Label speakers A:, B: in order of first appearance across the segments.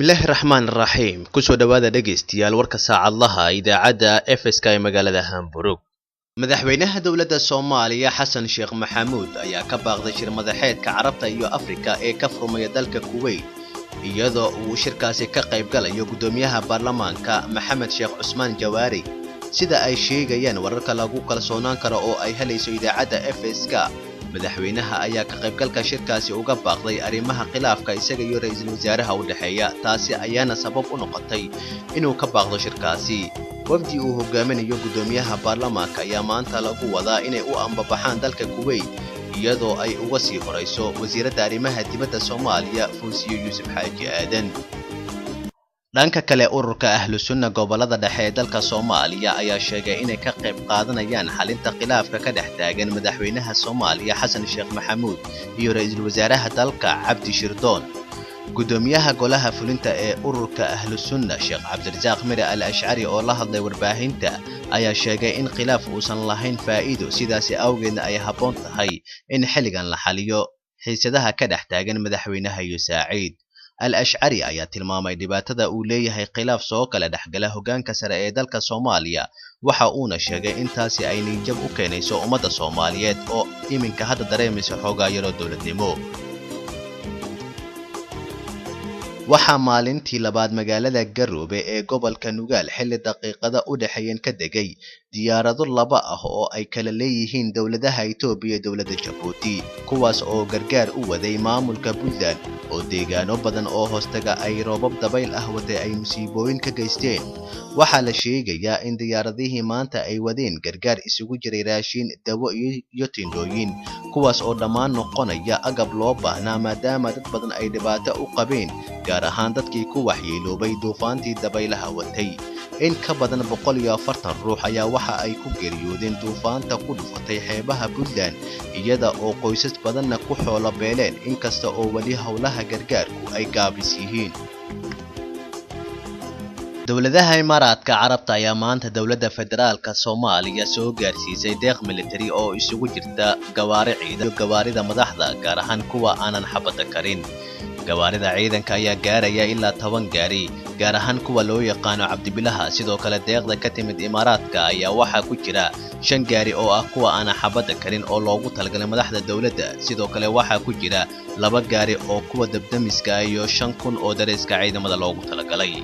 A: Bismillaahi raxmaan raxiim. Kusoo dhowaada, dhegaystayaal, warka saacadlaha idaacadda FSK ee magaalada Hamburg. Madaxweynaha dowladda Soomaaliya Xasan Sheekh Maxamuud ayaa ka baaqday shir madaxeedka Carabta iyo Afrika ee ka furmaya dalka Kuweyt, iyadoo uu shirkaasi ka qayb galayo guddoomiyaha baarlamaanka Maxamed Sheekh Cusmaan Jawaari. Sida ay sheegayaan wararka lagu kalsoonaan karo oo ay helayso idaacadda FSK, madaxweynaha ayaa ka qaybgalka shirkaasi uga baaqday arrimaha khilaafka isaga iyo ra-iisul wasaaraha u dhexeeya. Taasi ayaana sabab u noqotay inuu ka baaqdo shirkaasi. Wafdi uu hogaaminayo guddoomiyaha baarlamaanka ayaa maanta lagu wadaa inay u ambabaxaan dalka Kuweyt, iyadoo ay uga sii horayso wasiiradda arrimaha dibadda Soomaaliya Fuusiyo Yuusuf Xaaji Aadan. Dhanka kale, ururka Ahlu Sunna gobolada dhexe ee dalka Soomaaliya ayaa sheegay inay ka qayb qaadanayaan xalinta khilaafka ka dhex taagan madaxweynaha Soomaaliya Xasan Sheekh Maxamuud iyo ra-iisul wasaaraha dalka Cabdi Shirdoon. Guddoomiyaha golaha fulinta ee ururka Ahlu Sunna, Sheekh Cabdirasaaq Mire Al Ashcari, oo la hadlay warbaahinta ayaa sheegay in khilaaf uusan lahayn faa'iido, sidaasi awgeedna ay habboon tahay in xilligan la xaliyo xiisadaha ka dhex taagan madaxweynaha iyo Saaciid. Al Ashcari ayaa tilmaamay dhibaatada uu leeyahay khilaaf soo kala dhexgala hoggaanka sare ee dalka Soomaaliya, waxa uuna sheegay in taasi ay niijab u keenayso ummadda Soomaaliyeed oo iminka hadda dareemaysa xoogaa yaroo dowladnimo. Waxaa maalintii labaad magaalada Garoobe ee gobolka Nugaal xilli daqiiqada u dhexeeyeen ka degay diyaarado laba ah oo ay kala leeyihiin dowladaha Itoobiya iyo dowladda Jabuuti, kuwaas oo gargaar u waday maamulka Puntland oo deegaano badan oo hoostaga ay roobab dabayl ah watay ay musiibooyin ka geysteen. Waxaa la sheegayaa in diyaaradihii maanta ay wadeen gargaar isugu jiray raashin, dawo iyo tindhooyin, kuwaas oo dhammaan noqonaya agab loo baahnaa maadaama dad badan ay dhibaato u qabeen, gaar ahaan dadkii ku waxyeeloobay duufaantii dabaylaha watay. In ka badan 140 ruux ayaa waxa ay ku geeriyoodeen duufaanta ku dhufatay xeebaha Puntland, iyada oo qoysas badanna ku xoolo beeleen, inkasta oo weli howlaha gargaarku ay gaabis yihiin. Dowladaha Imaaraadka Carabta ayaa maanta dowladda federaalka Soomaaliya soo gaarsiisay deeq militari oo isugu jirta gawaari ciidan iyo gawaarida madaxda, gaar ahaan kuwa aanan xabadda karin. Gawaarida ciidanka ayaa gaaraya ilaa 10 gaari, gaar ahaan kuwa loo yaqaano cabdibilaha. Sidoo kale, deeqda ka timid Imaaraadka ayaa waxaa ku jira 5 gaari oo ah kuwa aanan xabadda karin oo loogu talagalay madaxda dowladda. Sidoo kale waxaa ku jira 2 gaari oo kuwa dabdamiska iyo 5000 oo dareeska ciidamada loogu talagalay.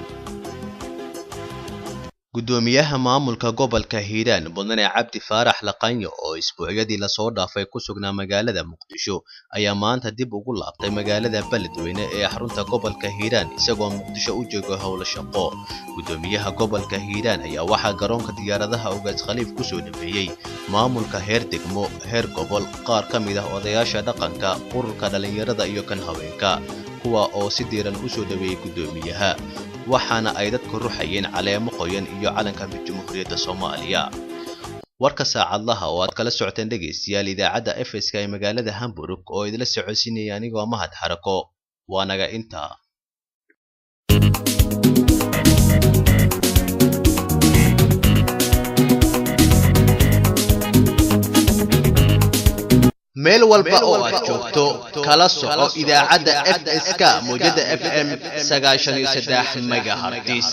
A: Guddoomiyaha maamulka gobolka Hiiraan, Mudane Cabdi Faarax Laqanyo, oo isbuucyadii lasoo dhaafay ku sugnaa magaalada Muqdisho, ayaa maanta dib ugu laabtay magaalada Beledweyne ee xarunta gobolka Hiiraan, isagoo Muqdisho u jooga howlo shaqo. Guddoomiyaha gobolka Hiiraan ayaa waxaa garoonka diyaaradaha Ugaas Khaliif kusoo dhameeyey maamulka heer degmo, heer gobol, qaar ka mid ah odayaasha dhaqanka, ururka dhalinyarada iyo kan haweenka, kuwa oo si diiran usoo dhaweeyey guddoomiyaha, waxaana ay dadku ruxayeen caleemo qoyan iyo calanka Jamhuuriyadda Soomaaliya. Warka saacadlaha oo aad kala socoteen, dhegaystayaal, idaacadda FSK ee magaalada Hamburg oo idila socodsiinaya anigoo Mahad Xarako, waa naga intaa. Meel walba oo aad joogto kala soco idaacadda FSK mowjada FM 93 megahertz.